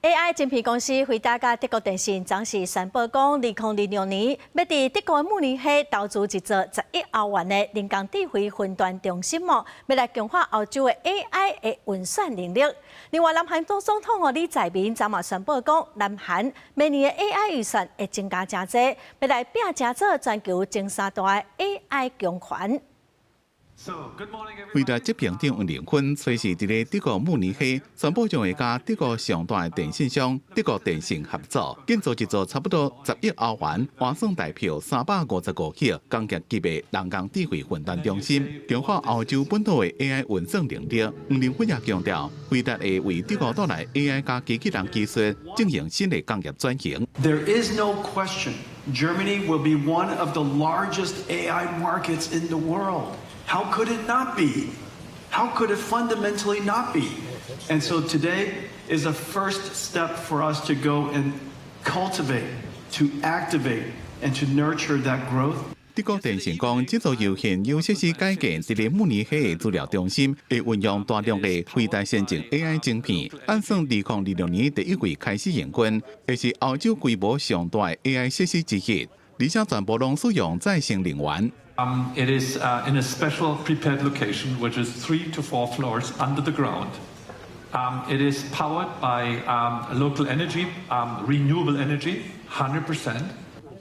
AI 晶片公司輝達佮德國電信昨時宣布講，2026年欲佇德國慕尼黑投資一座11億歐元的人工智慧雲端中心哦，欲來強化歐洲的 AI 的運算能力。另外，南韓總統哦李在明昨嘛宣布講，南韓明年的 AI 預算會增加誠濟，欲來拼成做全球前三大的 AI 強權。輝達執行長黃仁勳隨時佇咧德國慕尼黑宣布將會佮德國上大的電信商德國電信合作，建造一座差不多10億歐元、換算台票355億工業級的人工智慧雲端中心，強化歐洲本土的 AI 運算能力。黃仁勳也強調，輝達會為德國帶來 AI 佮機器人技術進行新的工業轉型。 There is no question Germany will be one of the largest AI markets in the world. How could it not be? How could it fundamentally not be? And so today is a first step for us to go and cultivate, to activate, and to nurture that growth. 德國電信講，這座由現有設施改建，佇咧慕尼黑的資料中心，會運用大量的輝達先進 AI 晶片，按算2026年第一季開始營運，會是歐洲規模上大的 AI 設施之一，而且全部攏使用再生能源。 It is in a special prepared location, which is three to four floors under the ground. It is powered by local energy, renewable energy, 100%.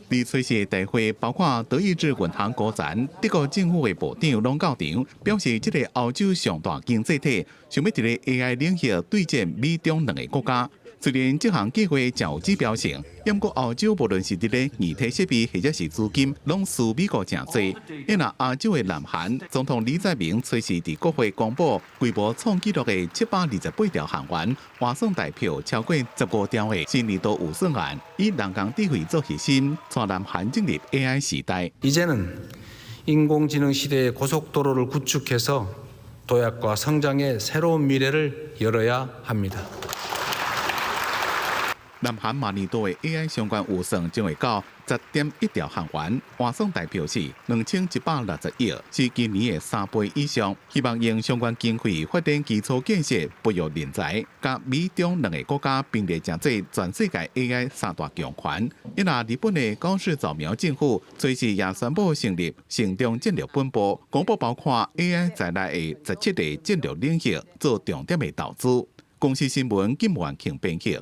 佇吹時大會，包括德意志銀行高層、德國政府的部長攏到場，表示這個歐洲上大經濟體想欲佇咧 AI 領域對戰美中兩个國家。雖然這項計劃誠有指標性，毋過歐洲無論是佇咧硬體設備或者是資金，攏輸美國誠濟。因為亞洲的南韓總統李在明隨時佇國會公布規模創紀錄的728兆韓元，換算台票超過15兆的新年度預算案，以人工智慧做核心，帶南韓進入 AI 時代。 이제는 인공지능 시대의 고속도로를 구축해서 도약과 성장의 새로운 미래를 열어야 합니다. 南韓明年度的 AI 相關預算將會到10.1兆韓元，換算台票是2160億，是今年的3倍以上。希望用相關經費發展基礎建設、培育人才，佮美中兩个國家並列成做全世界 AI 三大強權。因為日本的高市早苗政府隨時也宣布成立成長戰略本部，公布包括 AI 在內的17个戰略領域做重點的投資。公視新聞金元慶編輯。